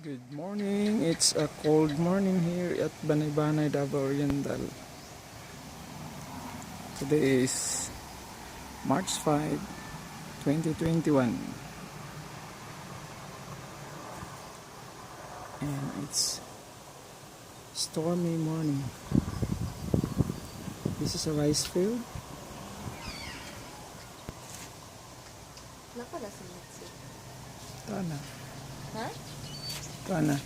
Good morning. It's a cold morning here at Banaybanay, Davao Oriental. Today is March 5, 2021. And it's stormy morning. This is a rice field. Napala si Mitzi. Tana. Ha? Tana.